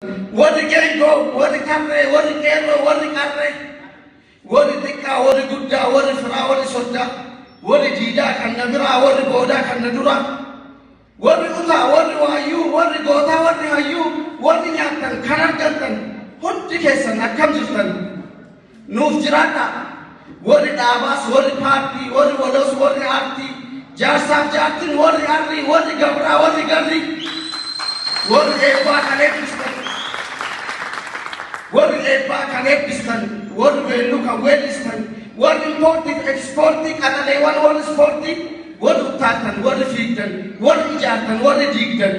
Warri geengoo, warri tarree, warri qeerroo, warri qarree, warri xiqqaa, warri guddaa, warri firaa, warri soddaa, warri diidaa kan na biraa, warri boodaa kan na duraa, warri utaa, warri waayyuu, warri gootaa, warri hayyuu, warri nyaattan kan argattan, hundi keessan akkam jirtan? Nuuf jiraadhaa. Warri dhaabaas, warri paartii, warri waloos, warri aartii, jaarsaaf jaartiin, warri arrii, warri gabraa, warri garrii, warri eebbaa kan eebbistan, warri eebbaa kan eebbistan, warri weelluu kan weellistan, warri impoortii fi ekspoortii, qaxaleewwan warri ispoortii, warri uttaaltan, warri fiigdan, warri ijaartan, warri diigdan,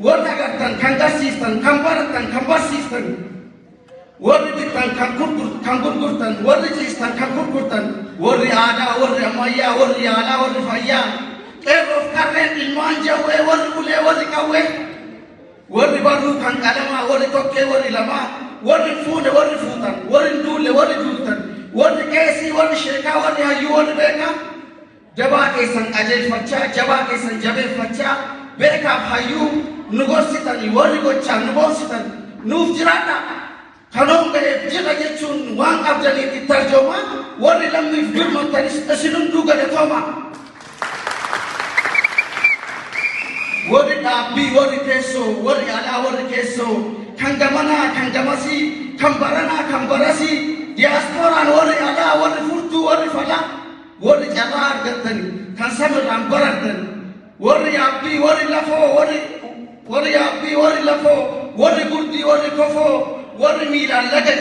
warri agartan kan garsiistan, kan barattan kan barsiistan, warri bittan kan gurgurtan, warri ciistan kan gurgurtan, warri aadaa, warri ammayyaa, warri yaalaa, warri fayyaa, qeerroof qarreen, ilmaan jawwee, warri ulee, warri qawwee, warri barruu kan qalamaa, warri tokkee, warri lamaa, warri fuune, warri fuutan, warri hin duulle, warri duultan, warri qeesii, warri sheekaa, warri hayyuu, warri beekaa, dabaa keessan qajeelfachaa, jabaa keessan jabeeffachaa, beekaaf hayyuu nu gorsitanii, warri gochaan nu boonsitan, nuuf jiraadhaa. Kanoon ga'eef jira jechuun waan qabdaniif itti arjoomaa, warri lammiif birmattanis isin hunduu galatoomaa. Warri dhaabbii, warri teessoo, warri alaa, warri keessoo, kan gamanaa, kan gamasii, kan baranaa, kan barasii, diyaaspooraan warri alaa, warri furtuu, warri falaa, warri carraa argattani, kan samirraan barartan, warri yaabbii, warri lafoo, warri yaabbii, warri lafoo, warri gurdii, warri kofoo, warri miilaan laga.